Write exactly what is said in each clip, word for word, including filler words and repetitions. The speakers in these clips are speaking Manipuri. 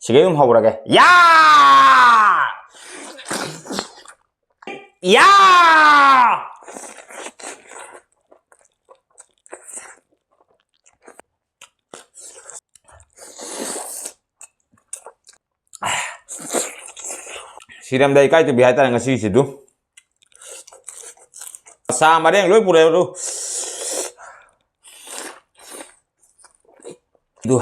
ꯁꯤꯒꯩ ꯑꯗꯨꯝ ꯍꯧꯔꯒꯦ꯫ ꯌꯥ! ꯌꯥ! ꯁꯤꯔꯝꯗ ꯏꯀꯥꯏ ꯊꯤꯕꯤ ꯍꯥꯏꯇꯥꯔꯦ ꯉꯁꯤꯁꯤꯗꯨ꯫ ꯁꯥ ꯃꯔꯦꯡ ꯂꯣꯏ ꯄꯨꯔꯛꯑꯦ ꯑꯗꯨ꯫ ꯑꯗꯨ꯫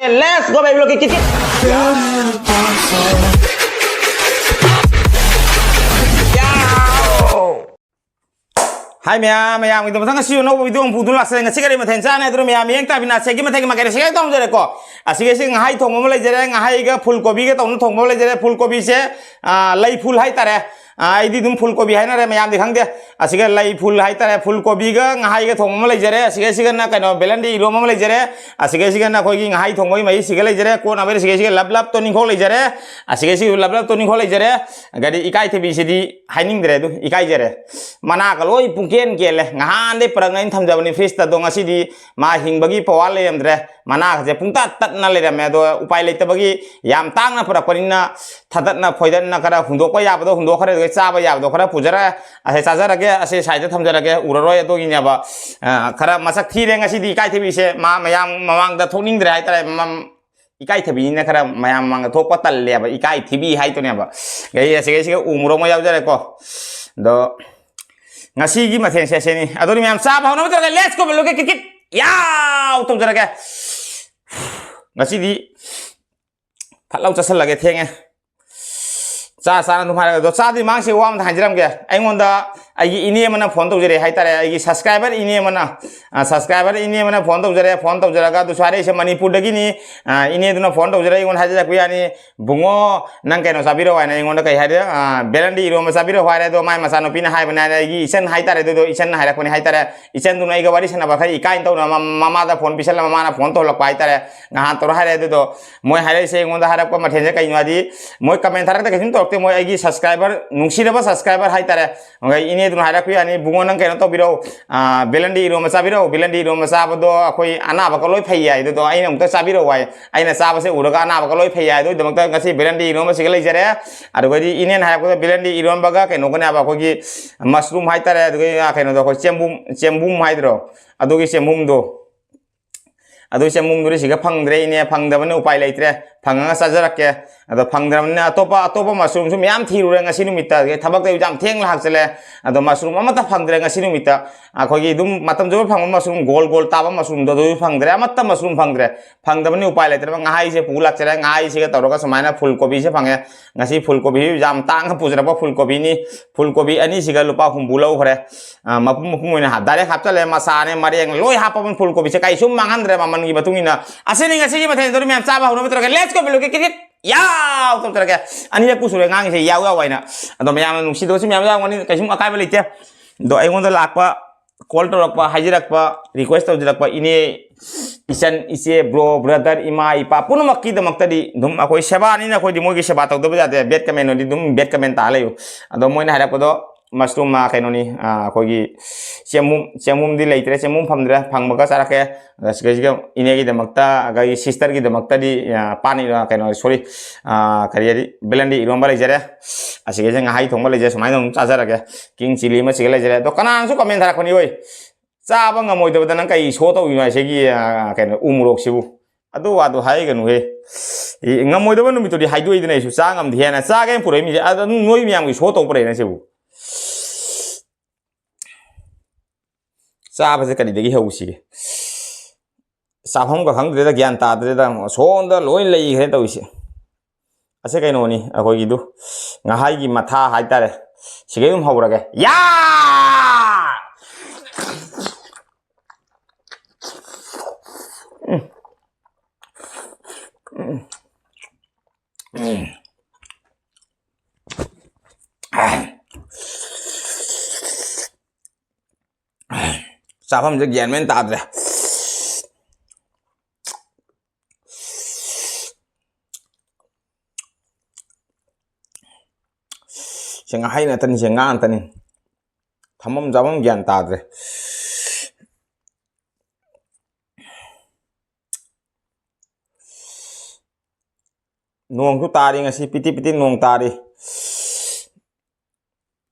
Let's go, baby, look at it. Hi ꯃꯌꯥꯝ, ꯃꯌꯥꯝꯒꯤꯗꯃꯛꯇ ꯉꯁꯤ ꯑꯅꯧꯕ video ꯑꯃ ꯄꯨꯗꯨꯅ ꯂꯥꯛꯆꯔꯦ꯫ ꯉꯁꯤ ꯀꯔꯤ ꯃꯊꯦꯜ ꯆꯥꯅꯤ ꯍꯥꯏꯗꯨꯅ ꯃꯌꯥꯝ ꯌꯦꯡ ꯇꯥꯕꯤꯅ ꯁꯦꯒꯤ ꯃꯊꯦꯜꯒꯤ ꯃꯥꯏꯀꯩꯗ ꯁꯦꯒꯥꯏ ꯇꯧꯖꯔꯦꯀꯣ꯫ ꯑꯁꯤꯒꯤ ꯑꯁꯤ ꯉꯥꯍꯩ ꯊꯣꯡꯕ ꯑꯃ ꯂꯩꯖꯔꯦ, ꯉꯥꯍꯩꯒ ꯐꯨꯜ ꯀꯣꯕꯤꯒ ꯇꯧꯅ ꯊꯣꯡꯕ ꯑꯃ ꯂꯩꯖꯔꯦ꯫ ꯐꯨꯜ ꯀꯣꯕꯤꯁꯦ, ꯑꯥ, ꯂꯩ ꯐꯨꯜ ꯍꯥꯏꯇꯥꯔꯦ꯫ ꯑꯥ, ꯑꯩꯗꯤ ꯑꯗꯨꯝ ꯐꯨꯜ ꯀꯣꯕꯤ ꯍꯥꯏꯅꯔꯦ, ꯃꯌꯥꯝꯗꯤ ꯈꯪꯗꯦ꯫ ꯑꯁꯤꯒ ꯂꯩ ꯐꯨꯜ ꯍꯥꯏꯇꯥꯔꯦ, ꯐꯨꯜ ꯀꯣꯕꯤꯒ ꯉꯥꯍꯩꯒ ꯊꯣꯡꯕ ꯑꯃ ꯂꯩꯖꯔꯦ꯫ ꯑꯁꯤꯒ ꯑꯁꯤꯒꯅ ꯀꯩꯅꯣ ꯕꯦꯂꯟꯗꯤ ꯏꯔꯣꯝꯕ ꯑꯃ ꯂꯩꯖꯔꯦ꯫ ꯑꯁꯤꯒ ꯑꯁꯤꯒꯅ ꯑꯩꯈꯣꯏꯒꯤ ꯉꯥꯍꯩ ꯊꯣꯡꯕꯒꯤ ꯃꯍꯤꯁꯤꯒ ꯂꯩꯖꯔꯦ꯫ ꯀꯣꯟꯅꯕ ꯑꯁꯤꯒ ꯑꯁꯤꯒ ꯂꯞ ꯂꯞ ꯇꯣꯅꯤꯡꯈꯣꯛ ꯂꯩꯖꯔꯦ꯫ ꯑꯁꯤꯒ ꯑꯁꯤꯒ ꯂꯞ ꯂꯞ ꯇꯣꯅꯤꯡꯈꯣꯛ ꯂꯩꯖꯔꯦ꯫ ꯑꯗꯩ ꯏꯀꯥꯏ ꯊꯤꯕꯤꯁꯤꯗꯤ ꯍꯥꯏꯅꯤꯡꯗ꯭ꯔꯦ, ꯑꯗꯨ ꯏꯀꯥꯏꯖꯔꯦ꯫ ꯃꯅꯥꯒ ꯂꯣꯏ ꯄꯨꯡꯀꯦꯟ ꯀꯦꯜꯂꯦ꯫ ꯉꯍꯥꯟꯗꯩ ꯄꯨꯔꯛꯅ ꯑꯩꯅ ꯊꯝꯖꯕꯅꯤ ꯐ꯭ꯔꯤꯖꯇ, ꯑꯗꯣ ꯉꯁꯤꯗꯤ ꯃꯥ ꯍꯤꯡꯕꯒꯤ ꯄꯋꯥꯔ ꯂꯩꯔꯝꯗ꯭ꯔꯦ꯫ ꯃꯅꯥꯒꯁꯦ ꯄꯨꯡꯇꯠ ꯇꯠꯅ ꯂꯩꯔꯝꯃꯦ꯫ ꯑꯗꯣ ꯎꯄꯥꯏ ꯂꯩꯇꯕꯒꯤ ꯌꯥꯝ ꯇꯥꯡꯅ ꯄꯨꯔꯛꯄꯅꯤꯅ ꯊꯥꯗꯠꯅ ꯐꯣꯏꯗꯠꯅ ꯈꯔ ꯍꯨꯟꯗꯣꯛꯄ ꯌꯥꯕꯗꯣ ꯍꯨꯟꯗꯣꯛꯈ꯭ꯔꯦ, ꯑꯗꯨꯒ ꯆꯥꯕ ꯌꯥꯕꯗꯣ ꯈꯔ ꯄꯨꯖꯔ-, ꯑꯁꯤ ꯆꯥꯖꯔꯒꯦ꯫ ꯑꯁꯤ ꯁꯥꯏꯗ ꯊꯝꯖꯔꯒꯦ, ꯎꯔꯔꯣꯏ ꯑꯗꯨꯒꯤꯅꯦꯕ꯫ ꯑ, ꯈꯔ ꯃꯁꯛ ꯊꯤꯔꯦ ꯉꯁꯤꯗꯤ ꯏꯀꯥꯏ ꯊꯤꯕꯤꯁꯦ꯫ ꯃꯥ ꯃꯌꯥꯝ ꯃꯃꯥꯡꯗ ꯊꯣꯛꯅꯤꯡꯗ꯭ꯔꯦ ꯍꯥꯏꯇꯥꯔꯦ꯫ ꯃꯝ-, ꯏꯀꯥꯏ ꯊꯤꯕꯤꯅꯤꯅ ꯈꯔ ꯃꯌꯥꯝ ꯃꯃꯥꯡꯗ ꯊꯣꯛꯄ ꯇꯜꯂꯦꯕ꯫ ꯏꯀꯥꯏ ꯊꯤꯕꯤ ꯍꯥꯏꯗꯨꯅꯦꯕ꯫ ꯑꯩ ꯑꯁꯤꯒ ꯑꯁꯤꯒ ꯎ ꯃꯣꯔꯣꯛ ꯑꯃ ꯌꯥꯎꯖꯔꯦꯀꯣ꯫ ꯑꯗꯣ ꯉꯁꯤꯒꯤ ꯃꯊꯦꯜꯁꯦ ꯑꯁꯤꯅꯤ꯫ ꯑꯗꯨꯅ ꯃꯌꯥꯝ ꯆꯥꯕ ꯍꯧꯅꯕ ꯇꯧꯔꯒ let's go, ꯂꯣꯀꯦ ꯀꯤꯠ ꯀꯤꯠ ꯌꯥꯎ ꯇꯧꯖꯔꯒꯦ꯫ ꯉꯁꯤꯗꯤ ꯐꯠ ꯂꯥꯎ ꯆꯥꯁꯤꯜꯂꯒꯦ, ꯊꯦꯡꯉꯦ꯫ ꯆꯥ ꯆꯥꯅ ꯑꯗꯨꯝ ꯍꯥꯏꯔꯒ, ꯑꯗꯣ ꯆꯥꯗ꯭ꯔꯤ ꯃꯃꯥꯡꯁꯤ ꯋꯥ ꯑꯝꯇ ꯍꯥꯏꯖꯔꯝꯒꯦ꯫ ꯑꯩꯉꯣꯟꯗ ꯑꯩꯒꯤ ꯏꯅꯦ ꯑꯃꯅ ꯐꯣꯟ ꯇꯧꯖꯔꯛꯑꯦ ꯍꯥꯏꯇꯥꯔꯦ, ꯑꯩꯒꯤ ꯁꯕꯁꯀ꯭ꯔꯥꯏꯕꯔ ꯏꯅꯦ ꯑꯃꯅ, ꯁꯕꯁꯀ꯭ꯔꯥꯏꯕꯔ ꯏꯅꯦ ꯑꯃꯅ ꯐꯣꯟ ꯇꯧꯖꯔꯛꯑꯦ꯫ ꯐꯣꯟ ꯇꯧꯖꯔꯒ, ꯑꯗꯨꯁꯨ ꯍꯥꯏꯔꯛꯏꯁꯦ ꯃꯅꯤꯄꯨꯔꯗꯒꯤꯅꯤ꯫ ꯏꯅꯦꯗꯨꯅ ꯐꯣꯟ ꯇꯧꯖꯔꯛꯑꯦ, ꯑꯩꯉꯣꯟꯗ ꯍꯥꯏꯖꯔꯛꯄ ꯌꯥꯅꯤ, "ꯕꯨꯡꯉꯣ, ꯅꯪ ꯀꯩꯅꯣ ꯆꯥꯕꯤꯔꯛꯑꯣ" ꯍꯥꯏꯅ ꯑꯩꯉꯣꯟꯗ ꯀꯩ ꯍꯥꯏꯔꯦ, "ꯕꯦꯂꯟꯗꯤ ꯏꯔꯣꯟꯕ ꯆꯥꯕꯤꯔꯛꯑꯣ" ꯍꯥꯏꯔꯦ꯫ ꯑꯗꯣ ꯃꯥꯏ ꯃꯆꯥꯅꯨꯄꯤꯅ ꯍꯥꯏꯕꯅꯦ ꯍꯥꯏꯅ ꯑꯩꯒꯤ ꯏꯆꯟ ꯍꯥꯏꯇꯥꯔꯦ, ꯑꯗꯨꯗꯣ ꯏꯆꯟꯅ ꯍꯥꯏꯔꯛꯄꯅꯤ ꯍꯥꯏꯇꯥꯔꯦ꯫ ꯏꯆꯟꯗꯨꯅ ꯑꯩꯒ ꯋꯥꯔꯤ ꯁꯥꯟꯅꯕ ꯈꯔ ꯏꯀꯥꯏꯅ ꯇꯧꯅ ꯃꯃꯥꯗ ꯐꯣꯟ ꯄꯤꯁꯜꯂ ꯃꯃꯥꯅ ꯐꯣꯟ ꯇꯧꯍꯜꯂꯛꯄ ꯍꯥꯏꯇꯥꯔꯦ꯫ ꯅꯍꯥꯟ ꯇꯧꯔ ꯍꯥꯏꯔꯦ꯫ ꯑꯗꯨꯗꯣ ꯃꯣꯏ ꯍꯥꯏꯔꯛꯏꯁꯦ ꯑꯩꯉꯣꯟꯗ ꯍꯥꯏꯔꯛꯄ ꯃꯊꯦꯜꯁꯦ ꯀꯩꯅꯣ ꯍꯥꯏꯗꯤ, ꯃꯣꯏ ꯀꯃꯦꯟ ꯊꯥꯔꯛꯇ ꯀꯩꯁꯨꯝ ꯇꯧꯔꯛꯇꯦ꯫ ꯃꯣꯏ ꯑꯩꯒꯤ ꯁꯕꯁꯀ꯭ꯔꯥꯏꯕꯔ, ꯅꯨꯡꯁꯤꯔꯕ ꯁꯕꯁꯀ꯭ꯔꯥꯏꯕꯔ ꯍꯥꯏꯇꯥꯔꯦ꯫ ꯑꯗꯨꯒ ꯏꯅꯦꯗꯨꯅ ꯍꯥꯏꯔꯛꯄ ꯌꯥꯅꯤ, "ꯕꯨꯡꯉꯣ, ꯅꯪ ꯀꯩꯅꯣ ꯇꯧꯕꯤꯔꯛꯑꯣ, ꯕꯦꯂꯟꯗꯤ ꯏꯔꯣꯝꯕ ꯆꯥꯕꯤꯔꯛꯑꯣ, ꯕꯦꯂꯟꯗꯤ ꯏꯔꯣꯝꯕ ꯆꯥꯕꯗꯣ ꯑꯩꯈꯣꯏ ꯑꯅꯥꯕꯒ ꯂꯣꯏ ꯐꯩ" ꯍꯥꯏ꯫ ꯑꯗꯨꯗꯣ ꯑꯩꯅ ꯑꯃꯨꯛꯇ ꯆꯥꯕꯤꯔꯛꯑꯣ ꯍꯥꯏ꯫ ꯑꯩꯅ ꯆꯥꯕꯁꯦ ꯎꯔꯒ ꯑꯅꯥꯕꯒ ꯂꯣꯏ ꯐꯩ ꯍꯥꯏ꯫ ꯑꯗꯨꯒꯤꯗꯃꯛꯇ ꯉꯁꯤ ꯕꯦꯂꯟꯗꯤ ꯏꯔꯣꯝꯕꯁꯤꯒ ꯂꯩꯖꯔꯦ꯫ ꯑꯗꯨꯒꯗꯤ ꯏꯅꯦꯅ ꯍꯥꯏꯔꯛꯄꯗ ꯕꯦꯂꯟꯗꯤ ꯏꯔꯣꯟꯕꯒ ꯀꯩꯅꯣꯒꯅꯦꯕ, ꯑꯩꯈꯣꯏꯒꯤ ꯃꯁꯔꯨꯝ ꯍꯥꯏꯇꯥꯔꯦ, ꯑꯗꯨꯒ ꯀꯩꯅꯣꯗꯣ, ꯑꯩꯈꯣꯏ ꯆꯦꯡꯕꯨꯝ, ꯆꯦꯡꯕꯨꯝ ꯍꯥꯏꯗ꯭ꯔꯣ, ꯑꯗꯨꯒꯤ ꯆꯦꯡꯕꯨꯝꯗꯣ, ꯑꯗꯨ ꯆꯦꯡꯕꯨꯝꯗꯨꯗꯤ ꯁꯤꯒ ꯐꯪꯗ꯭ꯔꯦ ꯏꯅꯦ, ꯐꯪꯗꯕꯅꯤ, ꯎꯄꯥꯏ ꯂꯩꯇ꯭ꯔꯦ, ꯐꯪꯉꯒ ꯆꯥꯖꯔꯛꯀꯦ꯫ ꯑꯗꯣ ꯐꯪꯗ꯭ꯔꯕꯅꯤꯅ ꯑꯇꯣꯞꯄ, ꯑꯇꯣꯞꯄ ꯃꯁꯔꯨꯝꯁꯨ ꯃꯌꯥꯝ ꯊꯤꯔꯨꯔꯦ ꯉꯁꯤ ꯅꯨꯃꯤꯠꯇ꯫ ꯑꯗꯒꯤ ꯊꯕꯛꯇ ꯌꯥꯝ ꯊꯦꯡꯅ ꯂꯥꯛꯆꯜꯂꯦ꯫ ꯑꯗꯣ ꯃꯁꯔꯨꯝ ꯑꯃꯠꯇ ꯐꯪꯗ꯭ꯔꯦ ꯉꯁꯤ ꯅꯨꯃꯤꯠꯇ꯫ ꯑꯩꯈꯣꯏꯒꯤ ꯑꯗꯨꯝ ꯃꯇꯝ ꯆꯨꯞꯄ ꯐꯪꯕ ꯃꯁꯔꯨꯝ, ꯒꯣꯜ ꯒꯣꯜ ꯇꯥꯕ ꯃꯁꯔꯨꯝꯗꯣ, ꯑꯗꯨꯁꯨ ꯐꯪꯗ꯭ꯔꯦ, ꯑꯃꯠꯇ ꯃꯁꯔꯨꯝ ꯐꯪꯗ꯭ꯔꯦ꯫ ꯐꯪꯗꯕꯅꯤ, ꯎꯄꯥꯏ ꯂꯩꯇ꯭ꯔꯕ ꯉꯥꯍꯩꯁꯦ ꯄꯨ ꯂꯥꯛꯆꯔꯦ꯫ ꯉꯥꯍꯩꯁꯤꯒ ꯇꯧꯔꯒ ꯁꯨꯃꯥꯏꯅ ꯐꯨꯜ ꯀꯣꯕꯤꯁꯦ ꯐꯪꯉꯦ꯫ ꯉꯁꯤ ꯐꯨꯜ ꯀꯣꯕꯤ ꯌꯥꯝ ꯇꯥꯡꯅ ꯄꯨꯖꯔꯛꯄ ꯐꯨꯜ ꯀꯣꯕꯤꯅꯤ꯫ ꯐꯨꯜ ꯀꯣꯕꯤ ꯑꯅꯤꯁꯤꯒ ꯂꯨꯄꯥ ꯍꯨꯝꯐꯨ ꯂꯧꯈ꯭ꯔꯦ꯫ ꯑ, ꯃꯄꯨꯝ ꯃꯄꯨꯝ ꯑꯣꯏꯅ ꯍꯥꯞ-, ꯗꯥꯏꯔꯦꯛ ꯍꯥꯞꯆꯜꯂꯦ꯫ ꯃꯁꯥꯅꯦ, ꯃꯔꯦꯡ ꯂꯣꯏ ꯍꯥꯞꯄꯕꯅꯤ꯫ ꯐꯨꯜ ꯀꯣꯕꯤꯁꯦ ꯀꯩꯁꯨꯝ ꯃꯥꯡꯍꯟꯗ꯭ꯔꯦ ꯃꯃꯜꯒꯤ ꯃꯇꯨꯡ ꯏꯟꯅ꯫ ꯑꯁꯤꯅꯤ ꯉꯁꯤꯒꯤ ꯃꯊꯦꯜ꯫ ꯑꯗꯨꯅ ꯃꯌꯥꯝ ꯆꯥꯕ ꯍꯧꯅꯕ ꯇꯧꯔꯒꯦ꯫ Let's go, ꯕꯤꯂꯨꯀꯤ ꯀꯤꯠ ꯀꯤꯠ ꯌꯥꯎ ꯇꯧꯖꯔꯒꯦ꯫ ꯑꯅꯤꯔꯛꯄꯨ ꯁꯨꯔꯦ ꯉꯥꯡꯉꯤꯁꯦ ꯌꯥꯎ ꯌꯥꯎ ꯍꯥꯏꯅ꯫ ꯑꯗꯣ ꯃꯌꯥꯝꯅ ꯅꯨꯡꯁꯤꯗꯕꯁꯨ ꯃꯌꯥꯝ ꯌꯥꯎꯒꯅꯤ, ꯀꯩꯁꯨꯝ ꯑꯀꯥꯏꯕ ꯂꯩꯇꯦ꯫ ꯑꯗꯣ ꯑꯩꯉꯣꯟꯗ ꯂꯥꯛꯄ, ꯀꯣꯜ ꯇꯧꯔꯛꯄ, ꯍꯥꯏꯖꯔꯛꯄ, ꯔꯤꯀ꯭ꯋꯦꯁ ꯇꯧꯖꯔꯛꯄ ꯏꯅꯦ, ꯏꯆꯟ, ꯏꯆꯦ, ꯕ꯭ꯔꯣ, ꯕ꯭ꯔꯗꯔ, ꯏꯃꯥ, ꯏꯄꯥ ꯄꯨꯝꯅꯃꯛꯀꯤꯗꯃꯛꯇꯗꯤ ꯑꯗꯨꯝ ꯑꯩꯈꯣꯏ ꯁꯦꯕꯥꯅꯤꯅ ꯑꯩꯈꯣꯏꯗꯤ ꯃꯣꯏꯒꯤ ꯁꯦꯕꯥ ꯇꯧꯗꯕ ꯌꯥꯗꯦ꯫ ꯕꯦꯠ ꯀꯃꯦꯟ ꯑꯣꯏꯗꯤ ꯑꯗꯨꯝ ꯕꯦꯠ ꯀꯃꯦꯟ ꯇꯥ ꯂꯩꯌꯨ꯫ ꯑꯗꯣ ꯃꯣꯏꯅ ꯍꯥꯏꯔꯛꯄꯗꯣ ꯃꯁꯔꯨꯝ, ꯑ, ꯀꯩꯅꯣꯅꯤ, ꯑ, ꯑꯩꯈꯣꯏꯒꯤ ꯆꯦꯡꯕꯨꯝ, ꯆꯦꯡꯕꯨꯝꯗꯤ ꯂꯩꯇ꯭ꯔꯦ, ꯆꯦꯡꯕꯨꯝ ꯐꯪꯗ꯭ꯔꯦ, ꯐꯪꯕꯒ ꯆꯥꯔꯛꯀꯦ꯫ ꯑꯗ ꯁꯤꯗꯩꯁꯤꯗ ꯏꯅꯦꯒꯤꯗꯃꯛꯇ, ꯑꯩꯈꯣꯏꯒꯤ ꯁꯤꯁꯇꯔꯒꯤꯗꯃꯛꯇꯗꯤ, ꯑ, ꯄꯥꯟ ꯏꯔꯣ-, ꯀꯩꯅꯣ, ꯁꯣꯔꯤ, ꯑ, ꯀꯔꯤ ꯍꯥꯏꯗꯤ, ꯕꯦꯂꯟꯗꯤ ꯏꯔꯣꯟꯕ ꯂꯩꯖꯔꯦ꯫ ꯑꯁꯤꯒꯩꯁꯦ ꯉꯥꯍꯩ ꯊꯣꯡꯕ ꯂꯩꯖꯔꯦ, ꯁꯨꯃꯥꯏꯅ ꯑꯗꯨꯝ ꯆꯥꯖꯔꯒꯦ꯫ ꯀꯤꯡ ꯆꯤꯂꯤ ꯑꯃ ꯁꯤꯒ ꯂꯩꯖꯔꯦ꯫ ꯑꯗꯣ ꯀꯅꯥꯅꯁꯨ ꯀꯃꯦꯟ ꯊꯥꯔꯛꯄꯅꯤ, "ꯑꯣꯏ, ꯆꯥꯕ ꯉꯝꯃꯣꯏꯗꯕꯗ ꯅꯪ ꯀꯩ ꯁꯣ ꯇꯧꯔꯤꯅꯣ ꯍꯥꯏ ꯁꯤꯒꯤ, ꯑ, ꯀꯩꯅꯣ, ꯎ ꯃꯣꯔꯣꯛꯁꯤꯕꯨ?" ꯑꯗꯨ ꯋꯥꯗꯣ ꯍꯥꯏꯒꯅꯨꯍꯦ꯫ ꯏ, ꯉꯝꯃꯣꯏꯗꯕ ꯅꯨꯃꯤꯠꯇꯨꯗꯤ ꯍꯥꯏꯗꯣꯛꯏꯗꯅ ꯑꯩꯁꯨ ꯆꯥ ꯉꯝꯗꯦ ꯍꯥꯏꯅ꯫ ꯆꯥꯒꯦꯅ ꯄꯨꯔꯛꯏ ꯃꯤꯁꯦ, ꯑꯗ ꯑꯗꯨꯝ ꯅꯣꯏ ꯃꯌꯥꯝꯒꯤ ꯁꯣ ꯇꯧꯕ ꯂꯩꯔꯦ ꯁꯤꯕꯨ꯫ ꯆꯥꯕꯁꯦ ꯀꯔꯤꯗꯒꯤ ꯍꯧꯁꯤꯒꯦ? ꯆꯥꯐꯝꯒ ꯈꯪꯗ꯭ꯔꯦꯗ, ꯒ꯭ꯌꯥꯟ ꯇꯥꯗ꯭ꯔꯦꯗ, ꯁꯣꯝꯗ ꯂꯣꯏ ꯂꯩꯈ꯭ꯔꯦ ꯇꯧꯔꯤꯁꯦ꯫ ꯑꯁꯦ ꯀꯩꯅꯣꯅꯤ, ꯑꯩꯈꯣꯏꯒꯤꯗꯨ ꯉꯥꯍꯩꯒꯤ ꯃꯊꯥ ꯍꯥꯏꯇꯥꯔꯦ꯫ ꯁꯤꯒꯩ ꯑꯗꯨꯝ ꯍꯧꯔꯒꯦ꯫ ꯌꯥ! ꯎꯝ꯫ ꯎꯝ꯫ ꯎꯝ꯫ ꯆꯥꯐꯝꯁꯦ ꯒ꯭ꯌꯥꯟ ꯃꯦꯟ ꯇꯥꯗ꯭ꯔꯦ꯫ ꯁꯤ ꯉꯥꯍꯩ ꯅꯠꯇꯅꯤ, ꯁꯤ ꯉꯥ ꯅꯠꯇꯅꯤ꯫ ꯊꯝꯐꯝ ꯆꯥꯐꯝ ꯒ꯭ꯌꯥꯟ ꯇꯥꯗ꯭ꯔꯦ꯫ ꯅꯣꯡꯁꯨ ꯇꯥꯔꯤ ꯉꯁꯤ, ꯄꯤꯇꯤ ꯄꯤꯇꯤ ꯅꯣꯡ ꯇꯥꯔꯤ꯫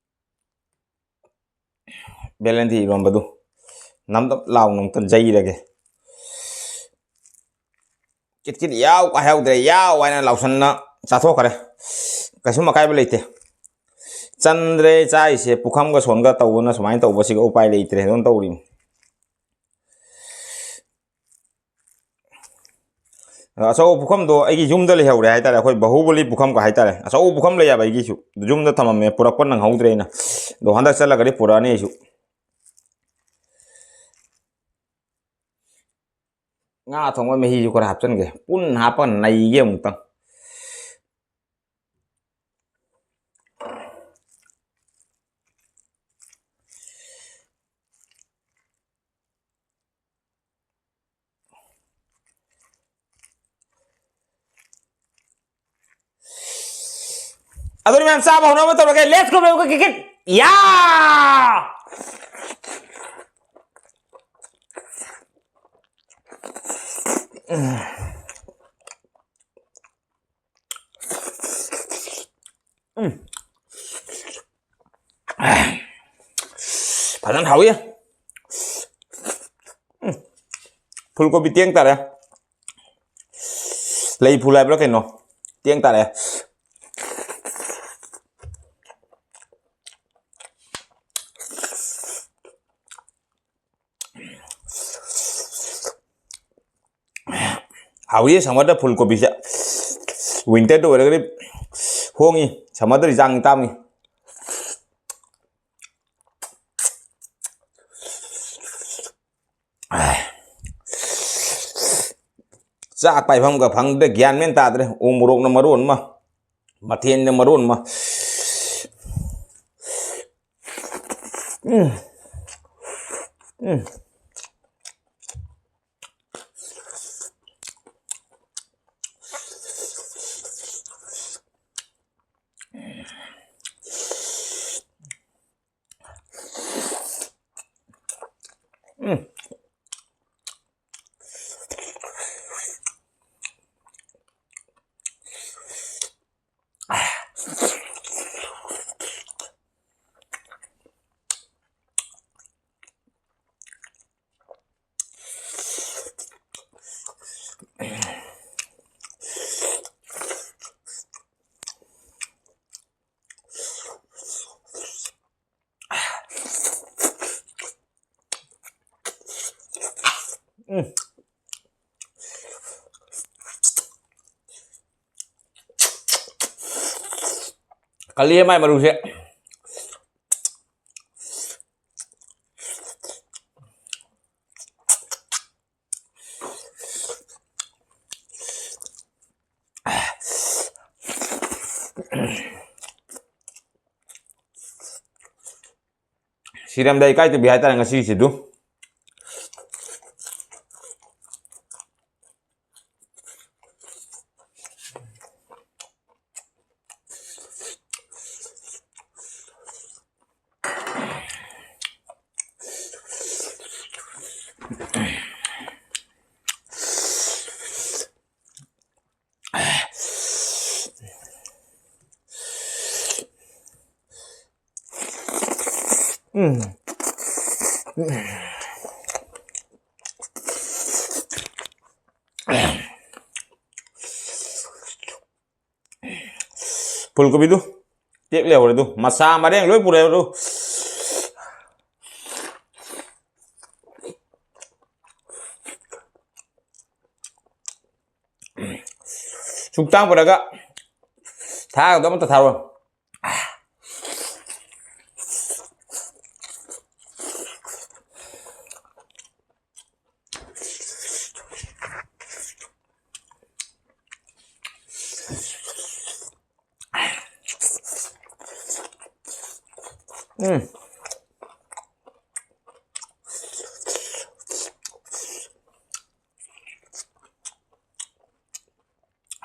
ꯕꯦꯂꯦꯟꯗ꯭ꯔꯤ ꯏꯔꯣꯝꯕꯗꯨ ꯅꯝꯗꯞ ꯂꯥꯎꯅ ꯑꯃꯨꯛꯇ ꯌꯩꯔꯒꯦ꯫ ꯀꯤꯠ ꯀꯤꯠ ꯌꯥꯎ ꯍꯥꯏꯍꯧꯗ꯭ꯔꯦ, ꯌꯥꯎ ꯍꯥꯏꯅ ꯂꯥꯎꯁꯟꯅ ꯆꯥꯊꯣꯛꯈ꯭ꯔꯦ꯫ ꯀꯩꯁꯨꯝ ꯑꯀꯥꯏꯕ ꯂꯩꯇꯦ꯫ ꯆꯟꯗ꯭ꯔꯦ ꯆꯥꯏꯁꯦ, ꯄꯨꯈꯝꯒ ꯁꯣꯟꯒ ꯇꯧꯕꯅ ꯁꯨꯃꯥꯏꯅ ꯇꯧꯕꯁꯤꯒ ꯎꯄꯥꯏ ꯂꯩꯇ꯭ꯔꯦ, ꯑꯗꯨꯝ ꯇꯧꯔꯤꯅꯤ꯫ ꯑꯗꯣ ꯑꯆꯧꯕ ꯄꯨꯈꯝꯗꯣ ꯑꯩꯒꯤ ꯌꯨꯝꯗ ꯂꯩꯍꯧꯔꯦ ꯍꯥꯏꯇꯥꯔꯦ, ꯑꯩꯈꯣꯏ ꯕꯥꯍꯨꯕꯂꯤ ꯄꯨꯈꯝꯒ ꯍꯥꯏꯇꯥꯔꯦ꯫ ꯑꯆꯧꯕ ꯄꯨꯈꯝ ꯂꯩ ꯍꯥꯏꯕ ꯑꯩꯒꯤꯁꯨ, ꯌꯨꯝꯗ ꯊꯝꯃꯝꯃꯦ, ꯄꯨꯔꯛꯄ ꯅꯪꯍꯧꯗ꯭ꯔꯦ ꯑꯩꯅ꯫ ꯑꯗꯣ ꯍꯟꯗꯛ ꯆꯠꯂꯒꯗꯤ ꯄꯨꯔꯛꯑꯅꯤ ꯑꯩꯁꯨ꯫ ꯉꯥ ꯊꯣꯡꯕ ꯃꯍꯤꯁꯨ ꯈꯔ ꯍꯥꯞꯆꯤꯟꯒꯦ, ꯄꯨꯟ ꯍꯥꯞꯄꯒ ꯅꯩꯒꯦ ꯑꯃꯨꯛꯇꯪ꯫ ꯑꯗꯨꯅꯤ ꯃꯌꯥꯝ, ꯆꯥꯕ ꯍꯧꯅꯕ ꯇꯧꯔꯒꯦ꯫ Let's go, ꯃꯌꯥꯝ, ꯀꯤꯠ ꯀꯤꯠ꯫ ꯌꯥ! ꯎꯝ꯫ ꯐꯖꯅ ꯍꯥꯎꯏ꯫ ꯎꯝ꯫ ꯐꯨꯜ ꯀꯣꯕꯤ ꯇꯦꯡ ꯇꯥꯔꯦ꯫ ꯂꯩ ꯐꯨꯜ ꯍꯥꯏꯕ꯭ꯔꯥ ꯀꯩꯅꯣ? ꯇꯦꯡ ꯇꯥꯔꯦ꯫ ꯍꯥꯎꯏ ꯁꯝꯃꯔꯗ ꯐꯨꯜ ꯀꯣꯕꯤꯁꯦ꯫ ꯋꯤꯟꯇꯔꯗ ꯑꯣꯏꯔꯒꯗꯤ ꯍꯣꯡꯉꯤ, ꯁꯝꯃꯔꯗꯗꯤ ꯇꯥꯡꯉꯤ, ꯇꯥꯡꯉꯤ꯫ ꯆꯥꯛ ꯄꯥꯏꯐꯝꯒ ꯐꯪꯗ꯭ꯔꯦ, ꯒ꯭ꯌꯥꯟ ꯃꯦꯟ ꯇꯥꯗ꯭ꯔꯦ꯫ ꯎ ꯃꯣꯔꯣꯛꯅ ꯃꯔꯣꯟ ꯑꯃ, ꯃꯊꯦꯜꯅ ꯃꯔꯣꯟ ꯑꯃ꯫ ꯎꯝ꯫ ꯎꯝ꯫ ꯎꯝ꯫ ꯎꯝ꯫ ꯀꯜꯂꯤ ꯃꯥꯏ ꯃꯔꯨꯁꯦ꯫ ꯁꯤꯔꯝꯗꯥꯏ ꯏꯀꯥꯏ ꯇꯨꯕꯤ ꯍꯥꯏꯇꯥꯔꯦ ꯉꯁꯤꯁꯤꯗꯨ꯫ ꯎꯝ꯫ ꯐꯨꯜ ꯀꯣꯕꯤꯗꯨ ꯇꯦꯛ ꯂꯩꯍꯧꯔꯦ ꯑꯗꯨ, ꯃꯁꯥ ꯃꯔꯦꯡ ꯂꯣꯏ ꯄꯨꯔꯦ ꯑꯗꯨ꯫ ꯁꯨꯛꯇꯥꯡ ꯄꯨꯔꯒ ꯊꯥꯒꯗꯕ ꯑꯝꯇ ꯊꯥꯔꯣ꯫ ꯎꯝ꯫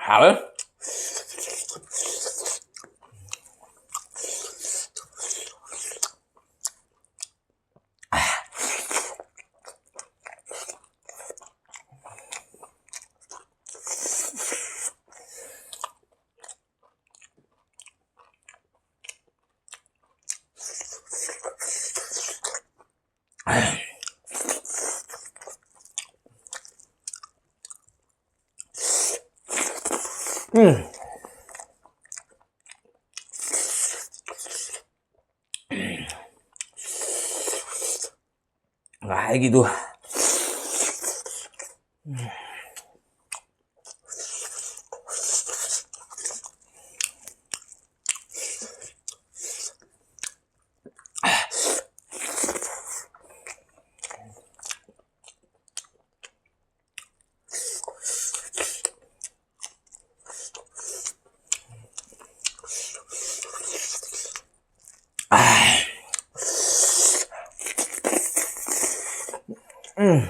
ꯍꯥꯎꯋꯦ꯫ ꯎꯝ꯫ ꯉꯁꯥꯏꯒꯤꯗꯨ꯫ ꯎꯝ꯫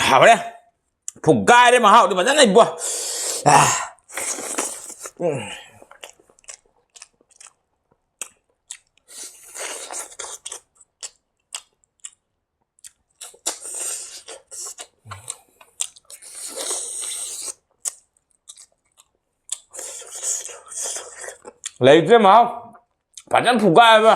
ꯍꯥꯎꯔꯦ꯫ ꯐꯨꯒꯥꯏꯔꯦ ꯃꯍꯥꯎꯗꯤ ꯐꯖꯅ ꯏꯕꯣ꯫ ꯑꯥ꯫ ꯎꯝ꯫ ꯂꯩꯇ꯭ꯔꯦ ꯃꯍꯥꯎ꯫ ꯐꯖꯅ ꯐꯨꯒꯥꯏꯕ꯫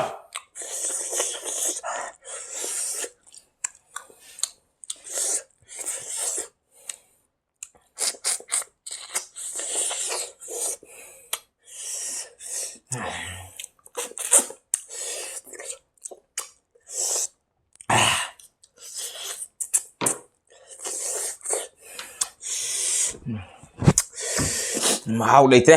ꯃꯍꯥꯎ ꯂꯩꯇꯦ꯫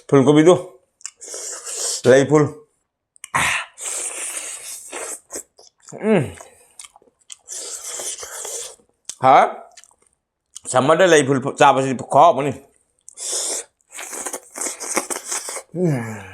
ꯐꯨꯜ ꯀꯣꯕꯤꯗꯨ, ꯂꯩ ꯐꯨꯜ꯫ ꯎꯝ꯫ ꯍꯥ? ꯁꯝꯃꯔꯗ ꯂꯩ ꯐꯨꯜ ꯆꯥꯕꯁꯤꯗꯤ ꯈꯨꯍꯥꯎ ꯑꯃꯅꯤ꯫ ꯎꯝ꯫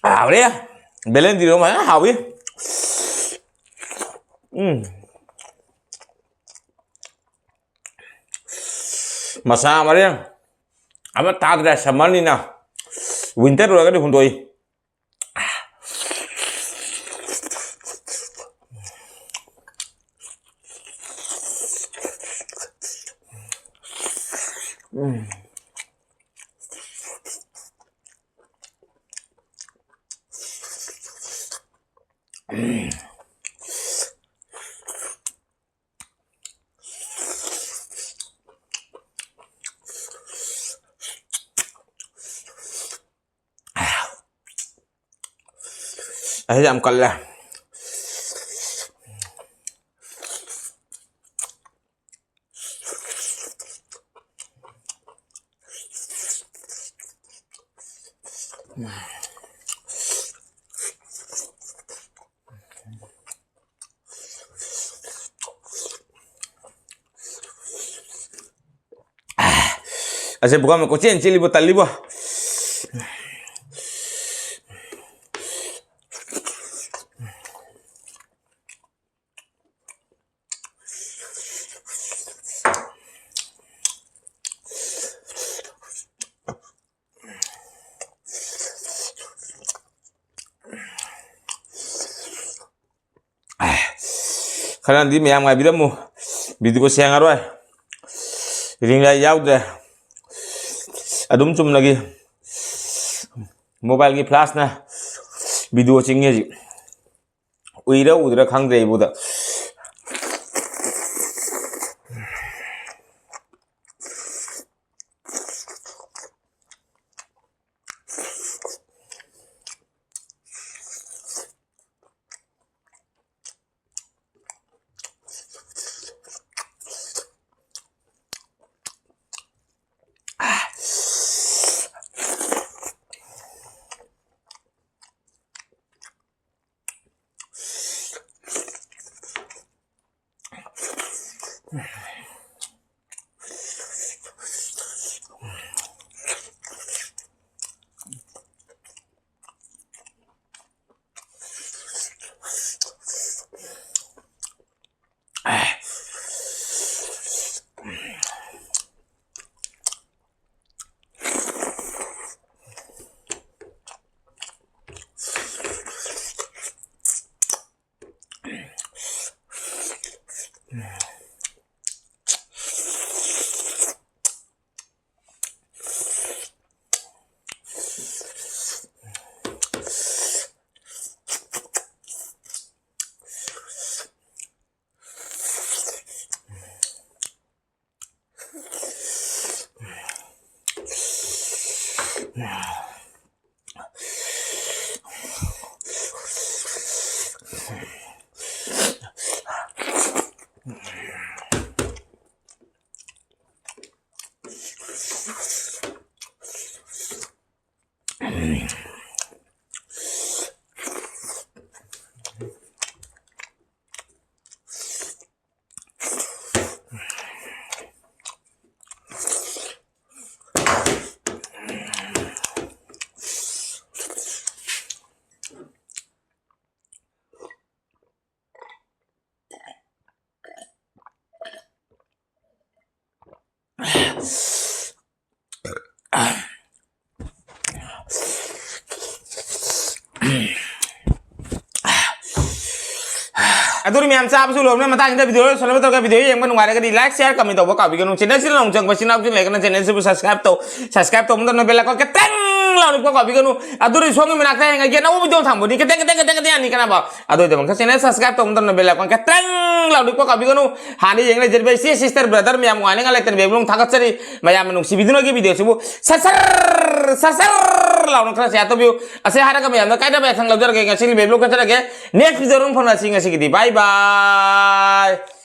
ꯍꯥꯎꯔꯦ꯫ ꯕꯦꯂꯦꯟꯗ꯭ꯔꯤꯗꯣ ꯐꯖꯅ ꯍꯥꯎꯏ꯫ ꯎꯝ꯫ ꯃꯁꯥ ꯃꯔꯦꯡ ꯑꯃ ꯊꯥꯗ꯭ꯔꯦ, ꯁꯝꯃꯔꯅꯤꯅ꯫ ꯋꯤꯟꯇꯔ ꯑꯣꯏꯔꯒꯗꯤ ꯍꯨꯟꯗꯣꯛꯏ꯫ ꯎꯝ꯫ ꯑꯁꯤ ꯌꯥꯝ ꯀꯜꯂꯦ꯫ ꯑꯁꯤ ꯄꯨꯈꯝ ꯀꯣꯏꯆꯦꯟ ꯆꯦꯜꯂꯤꯕ ꯇꯜꯂꯤꯕ꯫ ꯈꯔꯗꯤ ꯃꯌꯥꯝ ꯉꯥꯏꯕꯤꯔꯝꯃꯨ, ꯚꯤꯗꯤꯑꯣ ꯁꯦꯡꯉꯔꯣꯏ, ꯔꯤꯡ ꯂꯥꯏꯠ ꯌꯥꯎꯗ꯭ꯔꯦ, ꯑꯗꯨꯝ ꯆꯨꯝꯅꯒꯤ ꯃꯣꯕꯥꯏꯜꯒꯤ ꯐ꯭ꯂꯥꯁꯅ ꯚꯤꯗꯤꯑꯣ ꯆꯤꯡꯉꯤ ꯍꯧꯖꯤꯛ꯫ ꯎꯏꯔ ꯎꯗ꯭ꯔꯥ ꯈꯪꯗ꯭ꯔꯦ ꯏꯕꯨꯗ꯫ ꯑꯗꯨꯅ ꯃꯌꯥꯝ, ꯆꯥꯕꯁꯨ ꯂꯣꯏꯔꯕꯅꯤꯅ ꯃꯇꯥꯡꯁꯤꯗ video ꯂꯣꯏꯁꯤꯜꯂꯕ ꯇꯧꯔꯒ, video ꯌꯦꯡꯕ ꯅꯨꯡꯉꯥꯏꯔꯒꯗꯤ like, share, comment ꯇꯧꯕ ꯀꯥꯎꯕꯤꯒꯅꯨ꯫ Channel ꯁꯤꯗ ꯅꯧꯅ ꯆꯪꯕ ꯏꯆꯤꯟ ꯏꯅꯥꯎꯁꯤꯡ ꯂꯩꯔꯒꯅ channel ꯁꯤꯕꯨ subscribe ꯇꯧ꯫ Subscribe ꯇꯧꯕ ꯃꯇꯝꯗ bell icon ꯈꯤꯇꯪ ꯂꯥꯎꯅ ꯀꯣꯛ ꯀꯥꯕꯤꯒꯅꯨ꯫ ꯑꯗꯨꯗꯤ ꯁꯣꯝꯒꯤ ꯃꯅꯥꯛꯇ ꯍꯌꯦꯡ ꯑꯩꯒꯤ ꯑꯅꯧꯕ video ꯊꯝꯕꯅꯤ꯫ ꯈꯤꯇꯪ, ꯈꯤꯇꯪ, ꯈꯤꯇꯪ, ꯈꯤꯇꯪ ꯌꯥꯅꯤ ꯀꯅꯥꯕ? ꯑꯗꯨꯒꯤꯗꯃꯛꯇ channel subscribe ꯇꯧꯕ ꯃꯇꯝꯗ bell icon ꯈꯤꯇꯪ ꯂꯥꯎꯅ ꯀꯣꯛ ꯀꯥꯕꯤꯒꯅꯨ꯫ ꯍꯥꯟꯅ ꯌꯦꯡ ꯂꯩꯖꯔꯤꯕ ꯏꯆꯦ, sister, brother ꯃꯌꯥꯝ ꯋꯥꯅꯤꯡꯉꯥꯏ ꯂꯩꯇꯅ ꯕꯦꯕꯤ ꯕ꯭ꯂꯣꯛ ꯊꯥꯒꯠꯆꯔꯤ꯫ ꯃꯌꯥꯝꯅ ꯅꯨꯡꯁꯤꯕꯤꯗꯨꯅꯒꯤ video ꯁꯤꯕꯨ ꯁꯠ ꯁꯠ, ꯁꯠ ꯁꯠ ꯂꯥꯎꯅ ꯈꯔ share ꯇꯧꯕꯤꯌꯨ꯫ ꯑꯁꯤ ꯍꯥꯏꯔꯒ ꯃꯌꯥꯝꯅ ꯀꯥꯏꯗꯕ ꯌꯥꯊꯪ ꯂꯧꯖꯔꯒꯦ꯫ ꯉꯁꯤꯒꯤ ꯕꯦꯕꯤ ꯕ꯭ꯂꯣꯛ ꯀꯠꯆꯔꯒꯦ꯫ Next video ꯗ ꯑꯃꯨꯛ ꯐꯪꯅꯁꯤ꯫ ꯉꯁꯤꯒꯤꯗꯤ bye bye꯫